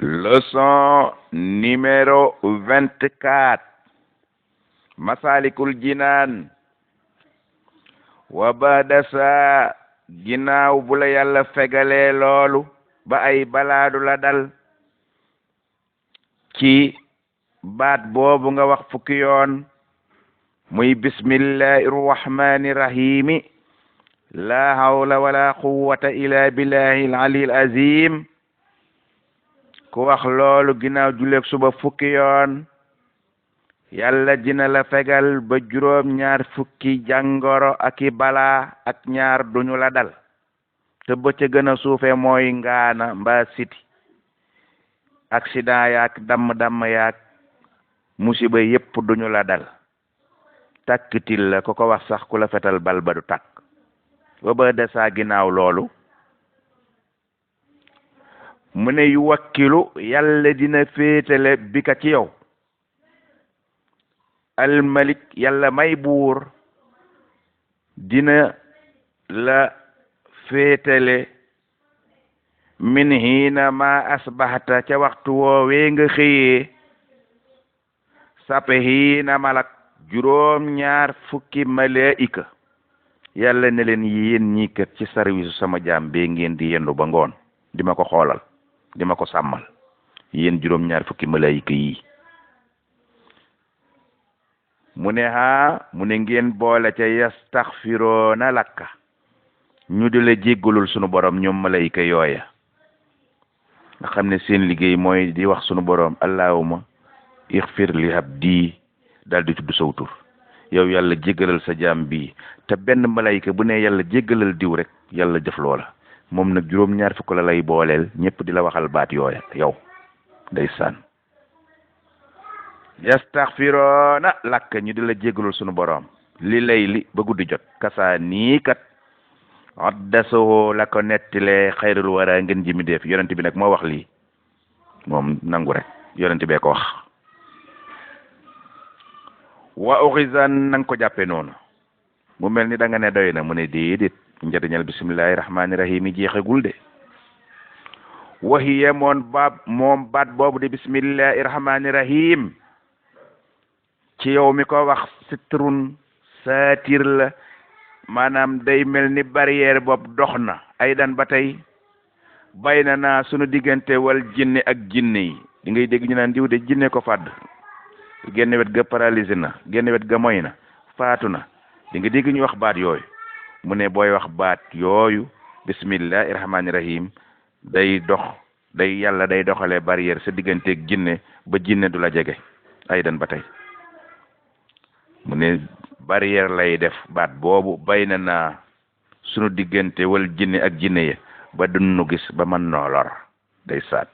Leçon numéro 24. Masalikul Jinaan. wa ba'da saa ginnaaw bu la yàlla fegalee loolu ba ay balaadu la dal ci baat boobu nga wax fukki yoon muy bismillahir rahmanir rahimi la hawla wala quwwata illa billahil aliyil azim ku wax loolu ginnaaw juleeg suba fukki yoon yàlla dina la fegal ba juróom ñaar fukki jàngoro ak i balaa ak ñaar duñu la dal te ba ca gën a suufe mooy ngaana mbaa siti accident yaak damm yaak musiba yépp duñu la dal takkitil la ko wax sax ku la fetal bal ba du takk ba ba desaa ginnaaw loolu mu ne yu wakkilu yàlla dina féetale bi ka ci yow almalik yàlla may buur dina la féetale min hiina ma asbahta ca waxtu woowee nga xëyee sape hiina malak juróom ñaar fukki malaika yàlla ne leen yéen ñii kat ci service sama jaam bee ngeen di yendu ba ngoon di ma ko xoolal di ma ko sàmmal yéen juróom ñaar fukki malaika yi mu ne mu ne ngeen boole ca yastaxfiroona lakka ñu di la jéggalul sunu borom ñoom malayka yooya nga xam ne seen liggéey mooy di wax sunu borom allahumma ixfir li abdi daal di tudd saw tur yow yàlla jéggalal sa jaam bi te benn malayka bu ne yàlla jéggalal diw rek yàlla def loola moom nag juróom ñaar fukk la lay booleel ñëpp di la waxal baat yooya yow ndeysaan yastaxfiroona lakk ñu di la jéggalul sunu borom li lay li ba guddi jot kasaa nii kat addasoo la ko nettile xayrul wara ngeen ji mi def yonent bi nag moo wax lii moom nangu rek yonent bee ko wax wa uxizan nanga ko jàppe noonu mu mel ni da nga ne doy na mu ne déedéet njëriñal bismillahi rahmaani rahim yi jeexagul de waxiye moom baat boobu di bismillahi rahmaani rahim ci yow mi ko wax sitrun saatir la maanaam day mel ni barrière boobu dox na ay dan ba tey bay na naa sunu diggante wal jinne ak jinne yi di ngay dégg ñu naan diw de jinne ko fàdd genn wet ga paralysé na genn wet ga moy na faatu na di nga dégg ñu wax baat yooyu mu ne booy wax baat yooyu bismillahi rahmaani rahim day dox day yàlla day doxalee barrière sa digganteeg jinne ba jinne du la jege ay dan ba tey mu ne barrière lay def baat boobu bay na naa sunu diggante wal jinne ak jinne ya ba dunnu gis ba mën noo lor day saat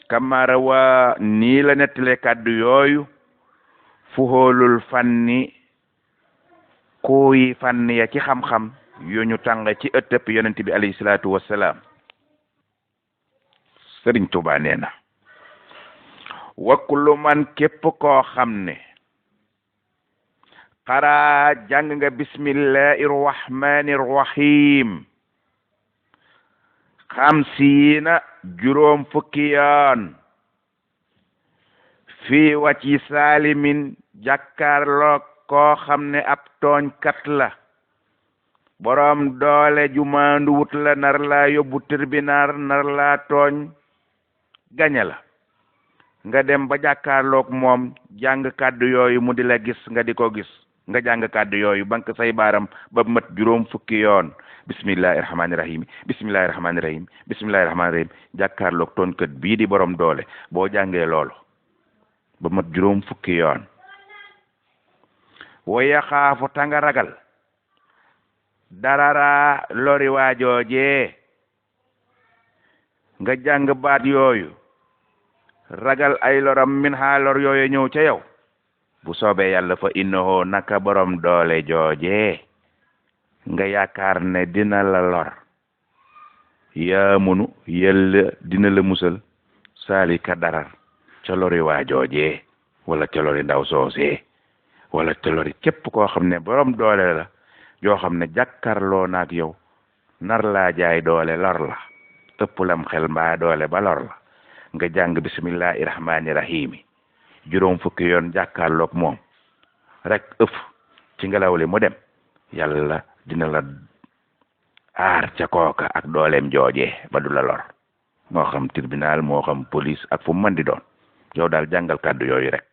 kamara waa nii la nettale kàddu yooyu fu xoolul fànni kuy fànni ya ci xam-xam yu ñu tàng ci ëttëp yonent bi alayhi salaatu wassalaam Sëriñ Tuubaa nee na wa kullu man képp koo xam ne xaraa jàng nga bismillahir rahmanir rahim xamsiina juróom fukki yoon fii wàcci saalimin jàkkaarloog koo xam ne ab tooñkat la boroom doole ju maanduwut la nar laa yóbbu tribunal nar laa tooñ gañe la nga dem ba jàkkaarloog moom jàng kàddu yooyu mu di la gis nga di ko gis nga jàng kàddu yooyu bank say baaram ba mat juróom fukki yoon bismillahi rahmaani rahim bismillahi rahmaani rahim bismillahi rahmaani rahim jàkkaarloog tooñkat bii di borom doole boo jàngee loolu ba mat juróom fukki yoon waya xaafu tanga ragal darara lori waajoojee nga jàng baat yooyu ragal ay loram min ha lor yooyu ñëw ca yow bu soobee yàlla fa innahu naka borom doole jooje nga yaakaar ne dina la lor yaa munu yàlla dina la musal saalika darar ca lori waa jooje wala ca lori ndaw soosee wala ca lori képp koo xam ne borom doole la yoo xam ne jàkkarloo naak yow nar laa jaay doole lor la ëpp lam xel mbaa doole ba lor la nga jàng bismillahi rahmani rahim juróom fukki yoon jàkkaarloog moom rek ëf ci ngelaw li mu dem yàlla dina la aar ca kooka ak dooleem joojee ba du la lor moo xam tribunal moo xam police ak fu mu mën di doon yow daal jàngal kàddu yooyu rek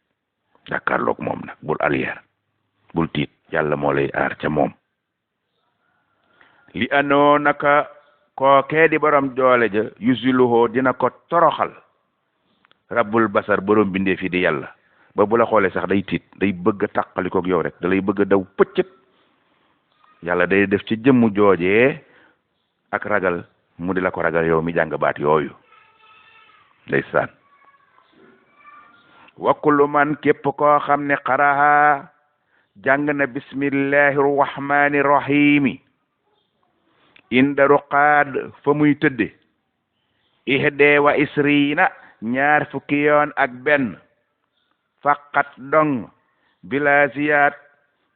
jàkkaarloog moom nag bul arrière bul tiit yàlla moo lay aar ca moom li anoo naka kookee di borom doole ja yusiluhoo dina ko toroxal rabbul basar borom bindee fi di yàlla ba bu la xoolee sax day tiit day bëgg a tàqalikoog yow rek da lay bëgg a daw pëccët yàlla day def ci jëmmu joojee ak ragal mu di la ko ragal yow mi jàng baat yooyu ndeysaan wa kullu man képp koo xam ne xaraha jàng na bismillahi rahmani rahimi inda ruqaad fa muy tëdde ihde wa isriina ñaar fukki yoon ak benn faqat dong bila ziyaat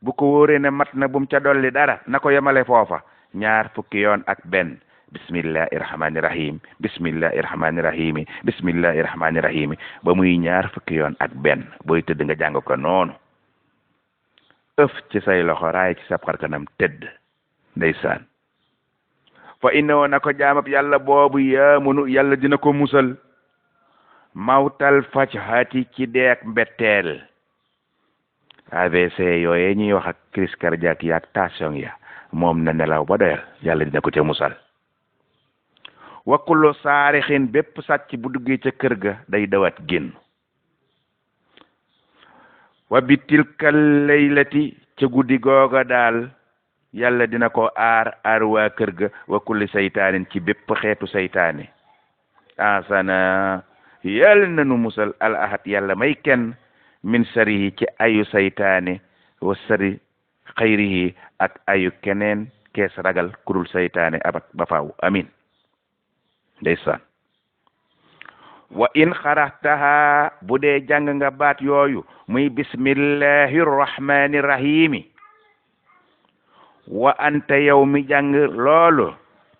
bu ko wóoree ne mat na bum ca dolli dara na ko yemale foofa ñaar fukki yoon ak benn bismillahi rahmani rahim bismillahi rahmani rahimi bismillahi rahmani rahimi ba muy ñaar fukki yoon ak benn booy tëdd nga jàng ko noonu ëf ci say loxo raay ci sab xarkanam tëdd ndeysaan fa innahu na ko jaamab yàlla boobu yaamunu yàlla dina ko musal mawtal fajhati ci deek mbetteel AVC yooye ñuy wax ak crise cardiaque yaak tension ya moom na nelaw ba doyal yàlla dina ko ca musal wa kullu saarixin bépp sàcc bu duggee ca kër ga day dawat génn wa bi tilkal laylati ca guddi googa daal yàlla dina ko aar waa kër ga wa kulli saytaanin ci bépp xeetu saytaane asana yàlla nanu musal al ahad yàlla may kenn min sarihi ci ayu saytaane wa sari xayrihi ak ayu keneen kees ragal kurul saytaane abat ba faaw amin ndeysaan wa in xaraxtaha bu dee jàng nga baat yooyu muy bismillahi rahmani rahimi wa anta yow mi jàng loolu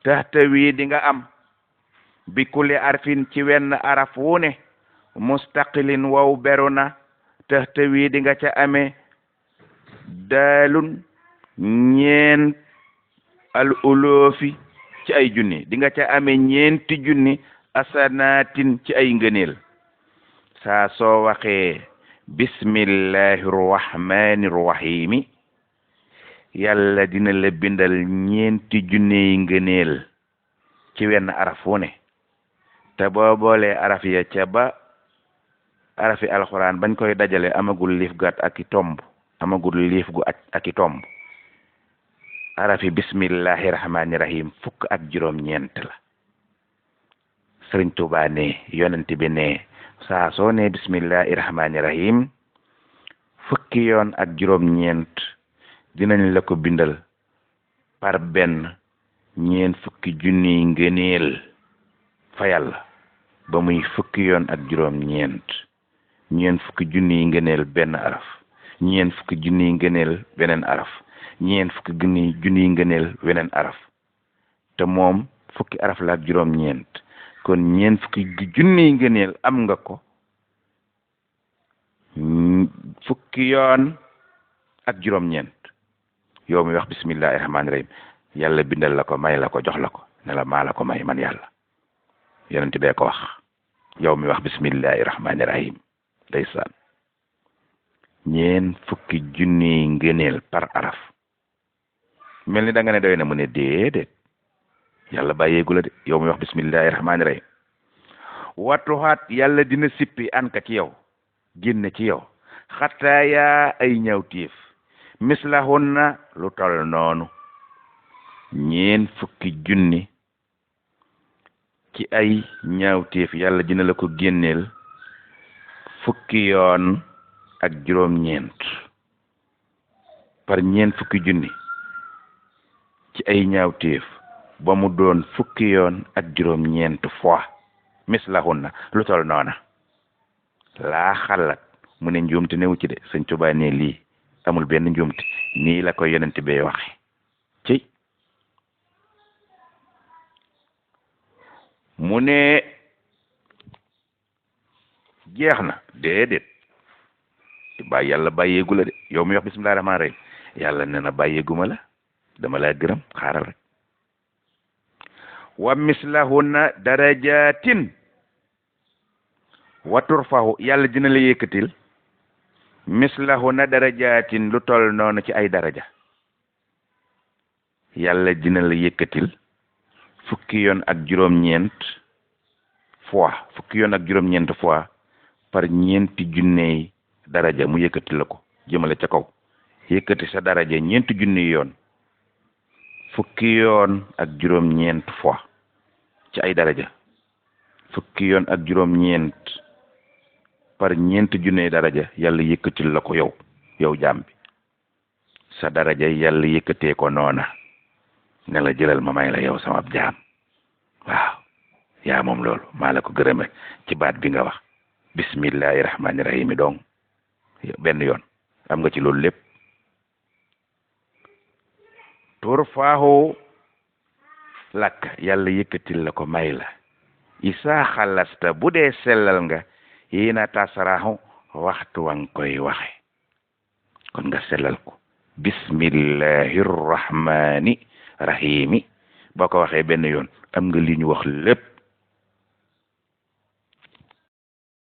taxtawi di nga am bi kulli arfin ci wenn araf wu ne mustaqilin waw beru na taxtawi di nga ca amee daalun ñeen al uloofi ci ay junni di nga ca amee ñeenti junni asanaatin ci ay ngëneel saa soo waxee bismillahi rahmani rahimi yàlla dina la bindal ñeenti junni yi ngëneel ci wenn araf wu ne te boo boolee araf ya ca ba arafi alxuraan bañ koy dajale amagul liif gat ak i tomb amagul liif gu ak i tomb arafi bismillahi rahmani rahim fukk ak juróom-ñeent la sëriñ Tuubaa ne yonent bi ne saa soo ne bismillahi rahmani rahim fukki yoon ak juróom-ñeent dinañ la ko bindal par benn ñeen fukki junniy ngëneel fa yàlla ba muy fukki yoon ak juróom-ñeent ñeen fukki junniy ngëneel benn araf ñeen fukki junniy ngëneel beneen araf ñeen fukki junniy ngëneel weneen araf te moom fukki araf la ak juróom-ñeent kon ñeen fukki junniy ngëneel am nga ko fukki yoon ak juróom-ñeent yow mi wax bismillahi rahmaani rahim yàlla bindal la ko may la ko jox la ko ne la maa la ko may man yàlla yonent bee ko wax yow mi wax bismillahi rahmaani rahim ndeysaan ñeen fukki junniy ngëneel par araf mel ni da nga ne doy na mu ne déedéet yàlla bàyyeegu la de yow mi wax bismillahi rahmaani rahim watuxaat yàlla dina sippi anka ci yow génne ci yow xataaya ay ñawtiif mislahunna lu tol noonu ñeen fukki junni ci ay ñaawteef yàlla dina la ko génneel fukki yoon ak juróom-ñeent par ñeen fukki junni ci ay ñaawteef ba mu doon fukki yoon ak juróom-ñeent fois mislahunna lu tol noona laa xalat mu ne njuumte newu ci de Sëñ Tuubaa ne lii amul benn njuumte nii la ko yonent bee waxe ci mu ne jeex na déedéet bàyyi yàlla bàyyeegu la de yow mi wax bismillahi rahmaani rahim yàlla nee na bàyyeeguma la dama laa gërëm xaaral rek wa mislahunna darajatin wa turfahu yàlla dina la yëkkatil mislahunna darajatin lu toll noonu ci ay daraja yàlla dina la yëkkatil fukki yoon ak juróom-ñeent fois par ñeenti junney daraja mu yëkkati la ko jëmale ca kaw yëkkati sa daraja ñeenti junni yoon fukki yoon ak juróom-ñeent fois ci ay daraja fukki yoon ak juróom-ñeent par ñeenti junney daraja yàlla yëkkatil la ko yow jaam bi sa daraja yàlla yëkkatee ko noona ne la jëlal ma may la yow sama jaam waaw yaa moom loolu maa la ko gërëme ci baat bi nga wax bismillahi rahmaani rahim donc benn yoon am nga ci loolu lépp turfaahu lakk yàlla yëkkatil la ko may la isaa xalasta bu dee sellal nga yina tasaraxu waxtu wa nga koy waxe kon nga sellal ko bismillahi rahmani rahimi boo ko waxee benn yoon am nga li ñu wax lépp